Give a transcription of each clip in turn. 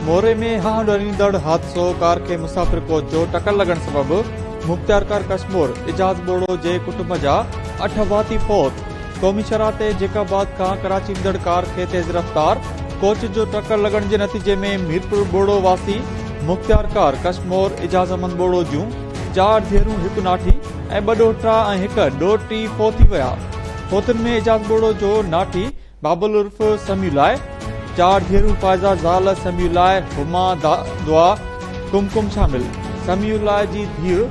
موري ۾ هانء ڏاريندڙ حادثو، ڪار کي مسافر ڪوچ جو ٽڪر لڳڻ سبب مختيارڪار ڪشمور اعجاز ٻوڙو جي ڪٽنب جا اٺ ڀاتي فوت، قومي شاهراهه تي جيڪب آباد کان ڪراچي ايندڙ ڪار کي تيز رفتار ڪوچ جو ٽڪر لڳڻ جي نتيجي ۾ ميرپور ٻوڙو واسي مختيارڪار ڪشمور اعجاز احمد ٻوڙو جون چار ڌيئرون هڪ ناٺي ۽ ٻه ڏوهٽا ۽ هڪ ڏوهٽي فوت ٿي ويا. فوتين ۾ اعجاز ٻوڙو جو ناٺي بابل عرف سميع الله، چار ڌيئرون فائزه زال سميع الله، هما، دعا، ڪمڪم شامل. سميع الله جي ڌيء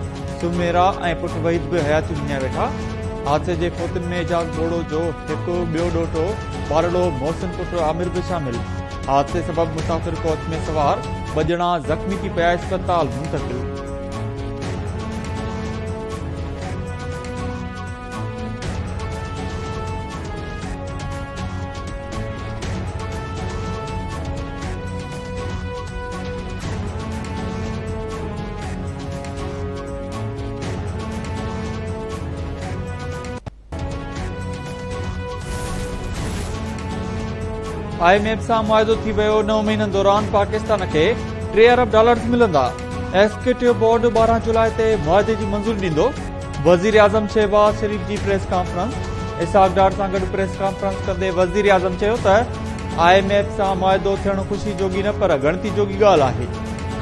سميرا ۽ پٽ وحيد به حياتيون وڃائي ويٺا. حادثي جي فوتين ۾ اعجاز ٻوڙو جو هڪ ٻيو ڏوهٽو ٻارڙو محسن پٽ عامر به شامل. حادثي سبب مسافر ڪوچ ۾ سوار ٻه ڄڻا زخمي ٿي پيا اسپتال منتقل. I M F سان معاهدو ٿي ويو، نو مهينن دوران پاڪستان کي ٽي ارب ڊالرز ملندا، ايگزيڪيوٽو بورڊ 12 جولاء تي معاهدي جي منظوري ڏيندو، وزيراعظم شهباز شريف جي پريس ڪانفرنس، اسحاق ڊار سان گڏ پريس ڪانفرنس ڪندي وزيراعظم چيو ته I M F سان معاهدو ٿيڻ خوشي جوڳي نه پر ڳڻتي جوڳي ڳالهه آهي،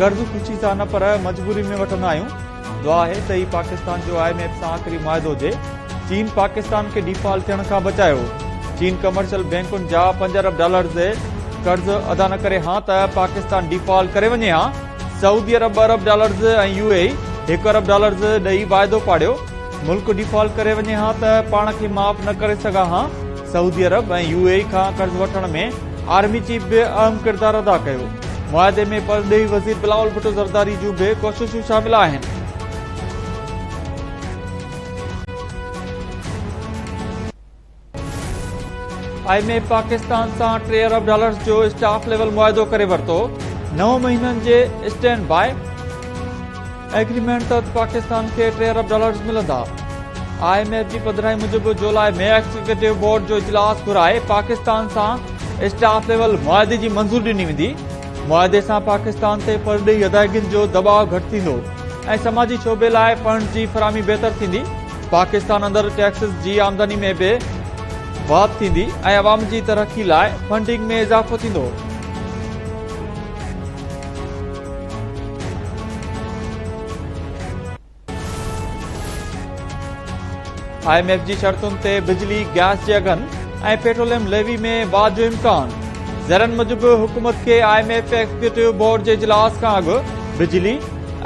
قرض خوشي سان نه پر مجبوري ۾ وٺندا آهيون، دعا آهي ته هي پاڪستان جو I M F سان آخري معاهدو هجي، چين پاڪستان کي ڊيفالٽ ٿيڻ کان بچايو، چين ڪمرشل بئنڪن جا پنج ارب ڊالرز قرض ادا نه ڪري هان ته پاڪستان ڊيفالٽ ڪري وڃي هان، سعودي عرب ٻه ارب ڊالرز ۽ يو اي اي هڪ ارب ڊالرز ڏئي واعدو پاڙيو، ملڪ ڊيفالٽ ڪري وڃي ها ته پاڻ کي معاف نه ڪري سگهان ها، سعودي عرب ۽ يو اي اي کان قرض وٺڻ ۾ آرمي چيف به اهم ڪردار ادا ڪيو، معاهدي ۾ پرڏيهي وزير بلاول ڀٽو زرداري جون به ڪوششون شامل آهن. I M F Pakistan سان ٽي ارب ڊالرز جو اسٽاف ليول معاهدو ڪري ورتو، نو مهينن جي اسٽينڊ باء ايگريمينٽ تحت پاڪستان کي ٽي ارب ڊالرز ملندا. I M F جي پڌرائي موجب جولاء ۾ ايگزيڪيوٽو بورڊ جو اجلاس گهرائي پاڪستان سان اسٽاف ليول معاهدي جي منظوري ڏني ويندي. معاهدي سان پاڪستان تي پرڏيهي ادائيگين جو دٻاء گهٽ ٿيندو ۽ سماجي شعبي لاء فنڊز جي فراهمي بهتر ٿيندي. پاڪستان اندر ٽيڪسز جي آمدني ۾ به واڌ ٿيندي ۽ عوام جي ترقي لاء فنڊنگ ۾ اضافو ٿيندو. I M F جي شرطن تي بجلي، گئس جي اگهن ۽ پيٽروليم ليوي ۾ واڌ جو امڪان. ذريعن موجب حڪومت کي I M F executive board جي اجلاس کان اڳ بجلي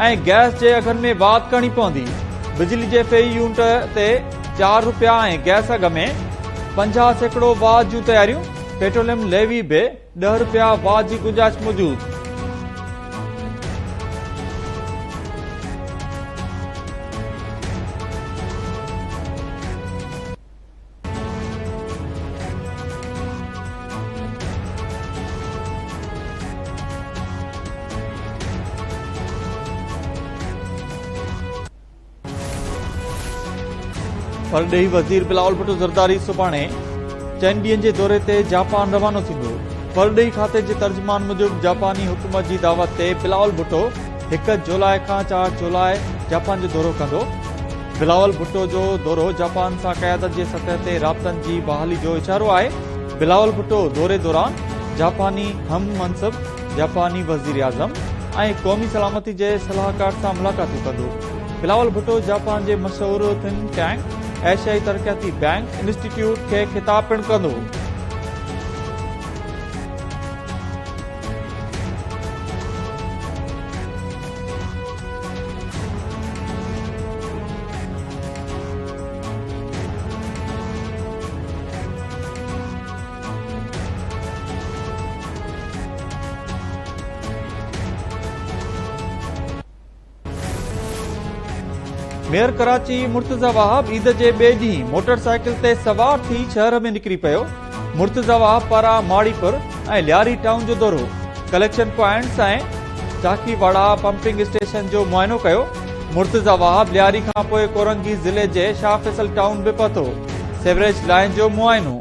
۽ گئس جي اگهن ۾ واڌ ڪرڻي پوندي. بجلي جي في يونٽ تي چار رپيا ۽ گئس اگهه ۾ 50% واڌ جون تياريون، پيٽروليم ليوي به 10 رپيا واڌ جي گنجائش موجود. پرڏيهي وزير بلاول ڀٽو زرداري سڀاڻي چئن ڏينهن جي دوري تي جاپان روانو ٿيندو. پرڏيهي کاتي جي ترجمان موجب جاپاني حڪومت جي دعوت تي بلاول ڀٽو هڪ جولاء کان چار جولاء جاپان جو دورو ڪندو. بلاول ڀٽو جو دورو جاپان سان قيادت جي سطح تي رابطن جي بحالي جو اشارو آهي. بلاول ڀٽو دوري دوران جاپاني هم منصب، جاپاني وزيراعظم ۽ قومي سلامتي جي صلاحڪار سان ملاقاتون ڪندو. بلاول ڀٽو جاپان جي مشهور ٿنڪ ٽينڪ ايشيائي ترقياتي بئنڪ انسٽيٽيوٽ کي خطاب پڻ ڪندو. ميئر ڪراچي مرتضيٰ وهاب عيد جي ٻئي ڏينهن موٽر سائيڪل تي سوار ٿي شهر ۾ نڪري پيو. مرتضيٰ وهاب پاران ماڙيپور ۽ لياري ٽائون جو دورو، collection points ۽ Chakiwara pumping station جو معائنو ڪيو. مرتضيٰ وهاب لياري کانپوء ڪورنگي ضلعي جي شاهه فيصل ٽائون به پهتو، سيوريج لائين جو معائنو.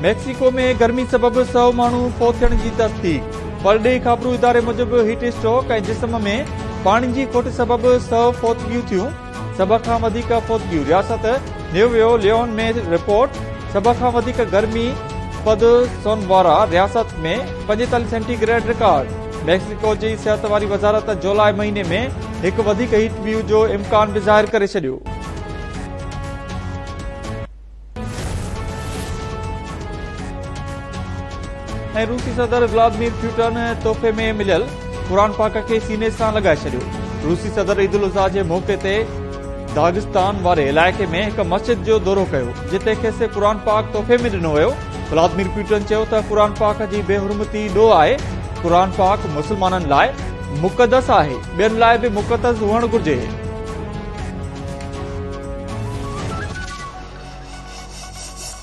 ميڪسيڪو ۾ گرمي سبب سئو ماڻهو فوت ٿيڻ جي تصديق، پرڏيهي خابرو اداري موجب هيٽ اسٽروڪ ۽ جسم ۾ پاڻي جي کوٽ سبب سئو فوتگيون ٿيون، سڀ کان وڌيڪ فوتگيون رياست نيويو ليون ۾ رپورٽ، سڀ کان وڌيڪ گرمي پد سونوارا رياست ۾ 45 سينٽي گريڊ رڪارڊ، ميڪسيڪو جي صحت واري وزارت جولاء مهيني ۾ هڪ وڌيڪ هيٽ ويو جو امڪان به ظاهر ڪري ڇڏيو. ۽ روسي صدر ولادمير پيوٽن تحفي ۾ مليل قرآن پاڪ کي سيني سان لڳائي ڇڏيو. روسي صدر عيد الاضحيٰ جي موقعي تي داغستان واري علائقي ۾ هڪ مسجد جو دورو ڪيو، جتي کيس قرآن پاڪ تحفي ۾ ڏنو ويو. ولادمير پيوٽن چيو ته قرآن پاڪ جي بي حرمتي ڏوهه آهي، قرآن پاڪ مسلمانن لاء مقدس آهي، ٻين لاء به مقدس هئڻ گهرجي.